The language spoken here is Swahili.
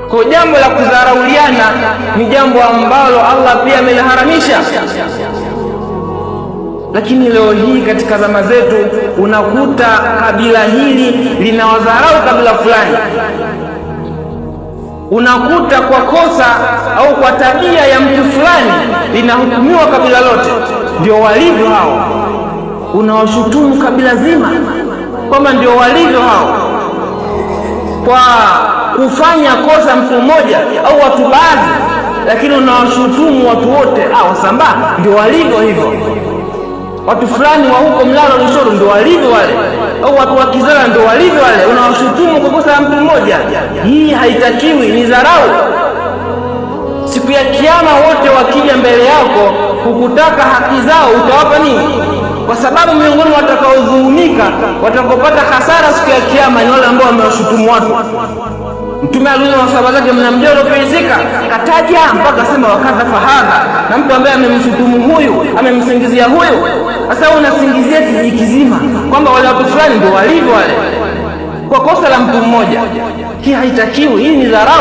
Kwa jambo la kudharauliana ni jambo ambalo Allah pia ameliharamisha. Lakini leo hii katika zama zetu unakuta kabila hili linawadharau kabila fulani, unakuta kwa kosa au kwa tabia ya mtu fulani linahukumiwa kabila lote. Ndio walivyo hao, unawashutumu kabila zima kwamba ndio walivyo hao kwa kufanya kosa mtu mmoja au watu baadhi, lakini unawashutumu watu wote. Ah, Wasambaa ndio walivyo hivyo, watu fulani wa huko Mlalo Lushoro ndio walivyo wale, au watu wa Kizara ndio walivyo wale. Unawashutumu kwa kosa la mtu mmoja. Hii haitakiwi, ni dharau. Siku ya Kiyama wote wakija mbele yako kukutaka haki zao, utawapa nini? Kwa sababu miongoni watakaodhulumika, watakaopata hasara siku ya Kiyama ni wale ambao wamewashutumu watu. Mtume aliuliza masahaba zake, mnamjua aliofilisika? Kataja mpaka sema wakadha fahadha, na mtu ambaye amemshutumu huyu, amemsingizia huyu. Sasa unasingizia kijiji kizima kwamba wale watu fulani ndio walivyo wale, kwa kosa la mtu mmoja. Hii haitakiwi, hii ni dharau.